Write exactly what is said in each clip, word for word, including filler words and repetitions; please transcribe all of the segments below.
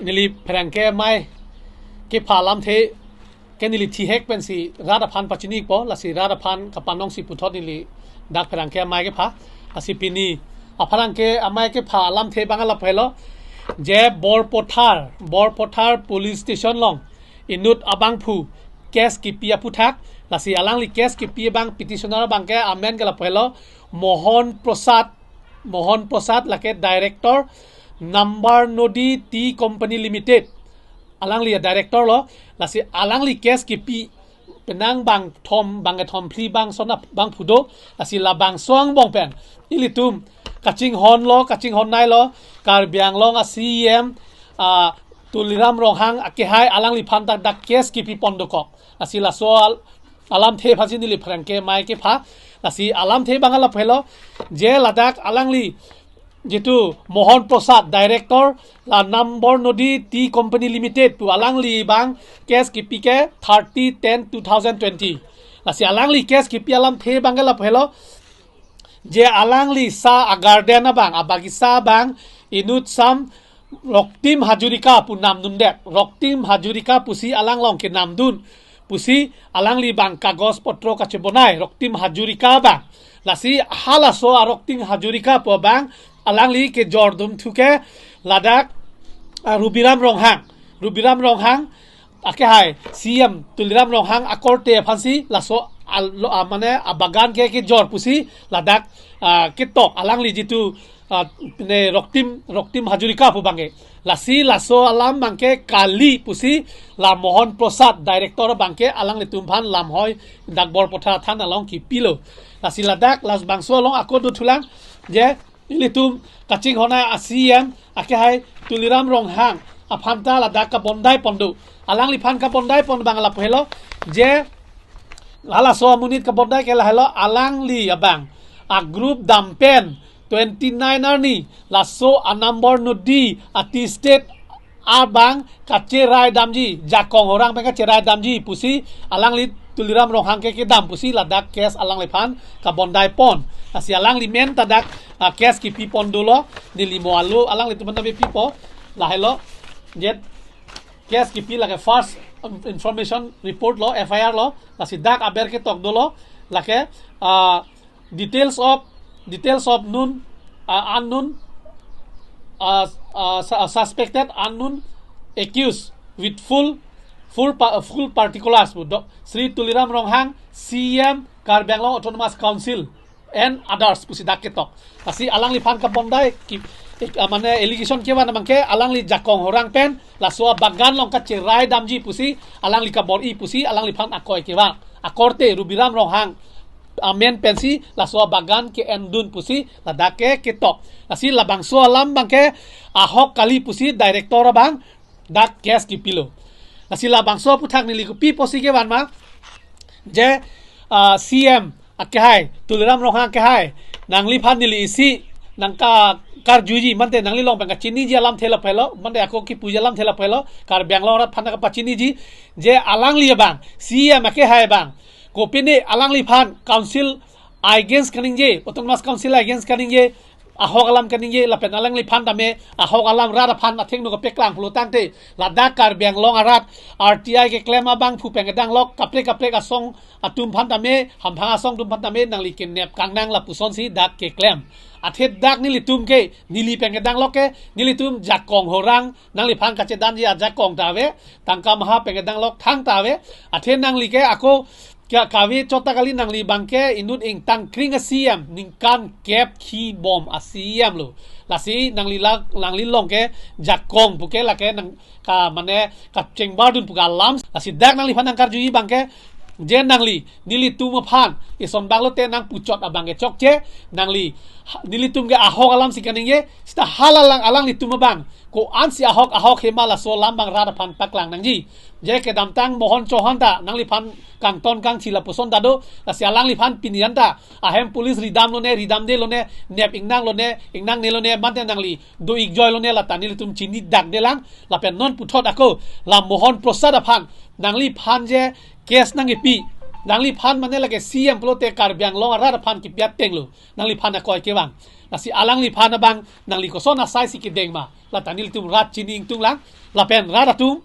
Neli pherangke amei kepha alamthe ke neli thihek pensi rat aphan pachinipo, lasi rat aphan kapanong si puthot neli dak pherangke amei kepha. Lasi pini apherangke amei kepha alamthe abang lapu helo, je Borpathar, Borpathar Police Station along inut abangphu case kipi aphuthak, lasi alangli case kipi abang petitioner abangke amen ke lapu helo, Mohan Prasad, Mohan Prasad lake director Nambar Nodi Tea Company Limited. Alangli a director lo, lasi alangli case kipi penang bangthom, bangkethom phli bangso abangphu do, lasi labangso angbong pen ilitum kachinghonlo, kachinghon nailo, Karbi Anglong a C E M, ah, Tuliram Ronghang akehai alangliphan dak dak case kipi pon dokok. Lasi laso al-, alamthe aphansi neli pherangke amei kepha. Lasi alamthe abang lapu helo, je ladak alangli jitu Mohan Prasad, director la Nambar Nodi Tea Company Limited pu alangli abang case kipi ke thirty ten two thousand twenty. Lasi alangli case kipi alamthe abang lapu helo, je alangli sa a garden abang, a bagisa abang inut sam Roktim Hazarika pu namdundet. Roktim Hazarika pusi alang along kenamdun pusi alangli abang kagos potro kachebonai Roktim Hazarika abang. Lasi halaso a Roktim Hazarika pu abang alangli kejordun thu ke ladak, ah, Rubiram Ronghang. Rubiram Ronghang akehai C E M Tuliram Ronghang akorte aphansi laso al-, lo, ah, mane abagan ke kejor pusi ladak, ah, ketok alangli jitu, ah, ne Roktim, Roktim Hazarika pu abangke. Lasi laso alam abangke kali pusi la Mohan Prasad director abangke alanglitum aphan lamhoi dak Borpathar thana along kipilo. Lasi ladak labangso along ako dothulang, je ilitum kachinghon a C E M akehai Tuliram Ronghang aphan ta ladak kabondai pon do. Alangliphan kabondai pon abang lapu helo, je halaso amonit kabondai ke lahelo, alangli abang a group dam pen twenty nine arni laso a Nambar Nodi a tea estate abang kacherai damji, Jakong Horang pen kacherai damji pusi alangli Tuliram Ronghang ke kedam pusi ladak case alangliphan kabondai pon. Lasi alangli amen ta dak, ah, case kipi pon dolo, neli mo alo alanglitum aphan ta pipo, lahelo, je case kipi lake first, um, information report lo, F I R lo, lasi dak aber ketok dolo, lake, ah, details of, details of known, uh, unknown, uh, uh, su-, uh, suspected unknown accused with full, full pa-, uh, full particulars pu do, Sri Tuliram Ronghang, C E M Karbi Anglong Autonomous Council and others pusi dak ketok. Lasi alangliphan kabondai ki, ik, uh, mane allegation kevan abangke alangli Jakong Horang pen laso abagan along kacherai damji pusi alangli kabor-i pusi alangliphan akoi kevan. Akorte Rubiram Ronghang amen pensi laso abagan ke-endun pusi ladak ke ketok. Lasi labangso alam abangke ahok kali pusi director abang dak case kipilo. Lasi labangso aphuthak neli kopi pusi kevan ma, je, ah, C E M akehai, Tuliram Ronghang akehai, nangliphan neli isi nangka karjuji, mante nangli along pen kachiniji alamthe lapu helo, mante ako kipuji alamthe lapu helo, Karbi Anglong arat aphan kapachiniji, je alangli abang, C E M akehai abang, kopine alangliphan council against kaningje, Autonomous Council against kaningje, ahok alam kaningje, lapen alangliphan tame ahok alam rat aphan athengno kapeklang pulo tangte, ladak Karbi Anglong arat R T I keklem abangphu pen kedanglok, kaprek kaprek asong atum aphan tame, hamphang asong atum aphan tame nangli kenep kangnang lapusonsi dak keklem. Athe dak nelitum ke, neli pen kedanglok ke, nelitum Jakong Horang, nangliphan kachedanji ajakong ta ave, tangka maha pen kedanglok thang ta ave, athe nangli ke ako ka-, kave chot ta kali, nangli abangke inut ingtang kring a C E M ningkan kep khi bom a C E M lo. Lasi nangli la, nangli along ke Jakong puke lake nang ka mane kachengbar dun pu alam. Lasi dak nangliphan nangkarjuji abangke, je nangli nelitum aphan ison bak lote nangpuchot abangke chokche, nangli ha-, nelitum ke ahok alamsi kaningje, seta hala alang, alanglitum abang ko-ansi ahok, ahok hema laso alam abang rat aphan paklang nangji. Je kedamtang Mohan Chauhan ta nangliphan kangton kangthi lapuson ta do, lasi alangliphan pini an ta ahem police ridam lone, ridamde lone, nep ingnang lone, ingnangne lone, mante nangli do-ik joi lone, lata nelitum chini dakdelang. Lapen non puthot ako la Mohan Prasad aphan, nangliphan je case nangkipi, Nangliphan mane lake C M pulote Karbi Anglong arat aphan kipi ateng lo. Nangliphan akoi kevang. Lasi alangliphan abang nangli koson asai si kedeng ma, lata nelitum rat chini ingtunglang. Lapen rat atum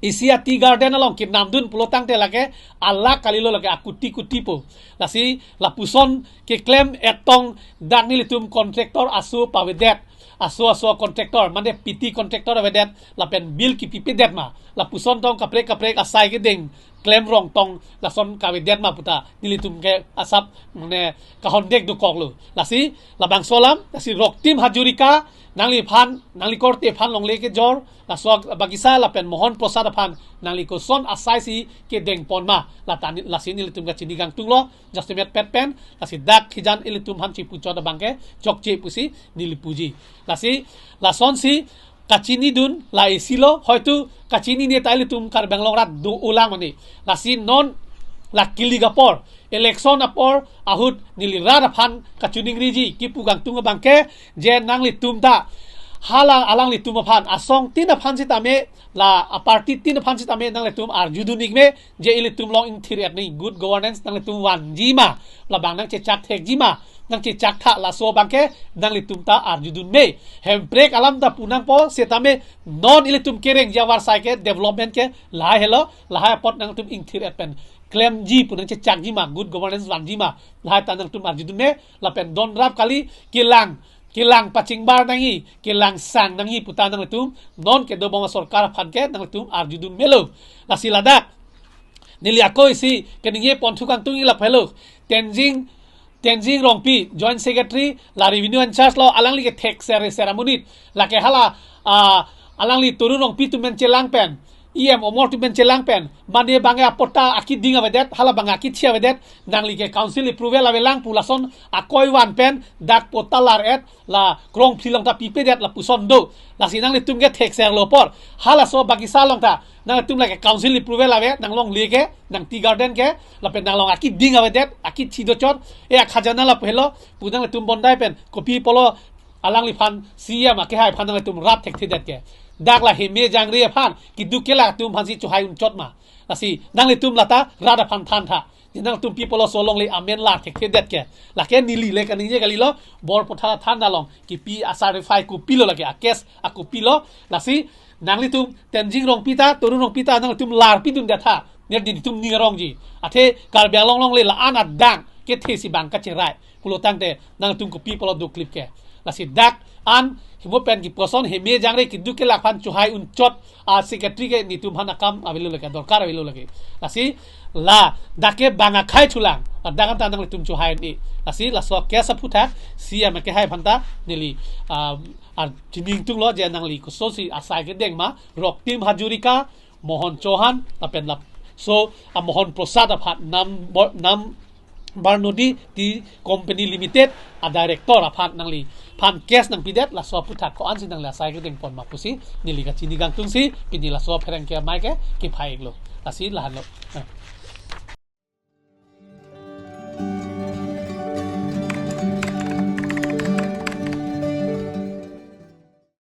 isi a-tea garden along kenamdun pulotangte lake alakh kalilo, lake akuti kuti po. Lasi lapuson keklem etong dak nelitum contractor aso pavedet, aso aso contractor mane P T contractor avedet lapen bill kipipedet ma, lapuson tong kaprek kaprek asai kedeng klem rongtong lason kavedet ma puta nelitum ke asap mane kahondek dokoklo. Lasi labangso alam, lasi Roktim Hazarika, nangliphan, nangli korte aphan longle kejor, laso Bagisa lapen Mohan Prasad aphan nangli koson asai si kedengpon ma, lata ni, lasi nelitum kachini kangtung lo, jasemet pet pen, lasi dak hijan ilitum aphan chipuchot abangke chokche pusi neli puji. Lasi lasonsi kachinidun la isi lo, hoitu kachinine ta ilitum Karbi Anglong rat do-olang mane. Lasi non la kilik apor, election apor ahut neli rat aphan kachiningriji, kipu kangtung abangke, je nanglitum ta hala alanglitum aphan, asongtin aphan sitame, la a-party tin aphan sitame nanglitum arjudun-ik me, je ilitum along ingthir-et nangji, good governance nanglitum vanji ma, labang nangchechak thekji ma, nangchechak tha, laso abangke nanglitum ta arjudun me. Hemprek alam ta pu nangpo, setame non ilitum kerengji avarsai ke development ke lahai helo, lahai apot nangtum ingthir-et pen klemji pu, nangchechakji ma, good governance vanji ma, lahai ta nangtum arjudun me. Lapen don rap kali, kelang, kelang pachingbar nangji, kelang sang nangji puta nangtum non kedobom asorkar aphan ke nangtum arjudun melo. Lasi ladak neli ako isi keningje ponthu kangtung ila phelo. Tenzing, Tenzing Rongpi, Joint Secretary, la revenue in charge lo, alangli ke thekser reser amonit. Lake hala, ah, alangli Torun Rongpi atum pen chelang pen, E M Omor atum pen chelang pen, mane bang apatta akiding avedet, hala bang akithi avedet, nangli ke council approval avelang pu lason akoi van pen dak patta lar-et, la krongphli along ta pipedet lapuson do. Lasi nanglitum ke thekser lo apor, halaso Bagisa along ta nangtum lake council approval ave, nanglongle ke, nang tea garden ke, lapen nanglong akiding avedet, akithi dochot, e akhajana lapu helo pu nangtum bondai pen kopi apotlo alangliphan, C M akehai aphan nangtum rap thekthedet ke. Dak la Heme Jangre aphan, keduk kelak atum aphansi chohai unchot ma. Lasi nanglitum lata rat aphan than tha. Nangtum pi apotlo solongle amen lar thekthedet ke. Lake neli le kaningje kalilo, Borpatha thana along kipi a-certify kopilo lake, a-case akopilo. Lasi nanglitum Tenzing Rongpi ta, Torun Rongpi ta nangtum lar pidundet tha, neli nelitum ning arongji. Athe Karbi Anglong along le la-an adang kethe si bang kacherai pulotangte nangtum kopi apotlo doklip ke. Lasi dak an himo pen kipu ason Heme Jangre keduk kelak aphan chohai unchot a-secretary ke nelitum aphan akam avelo lake, dorkar avelo lake. Lasi ladak ke bang akhai chulang, ladak an ta nanglitum chohai un-e. Lasi laso case aphuthak C M akehai aphan ta neli, ah, arjudun ingtung lo, je nangli kosonsi asai kedeng ma, Roktim Hazarika, Mohan Chauhan, lapen laso a-Mohan Prasad aphan, Nam Bo-, Nam Barnodi Tea Company Limited a-director aphan nangliphan case nangpidet, laso aphuthak ko-ansi nangli asai kedengpon ma pusi neli kachini kangtungsi pini laso apherangke amei ke kiphai-iklo. Lasi lahenlo. Eh.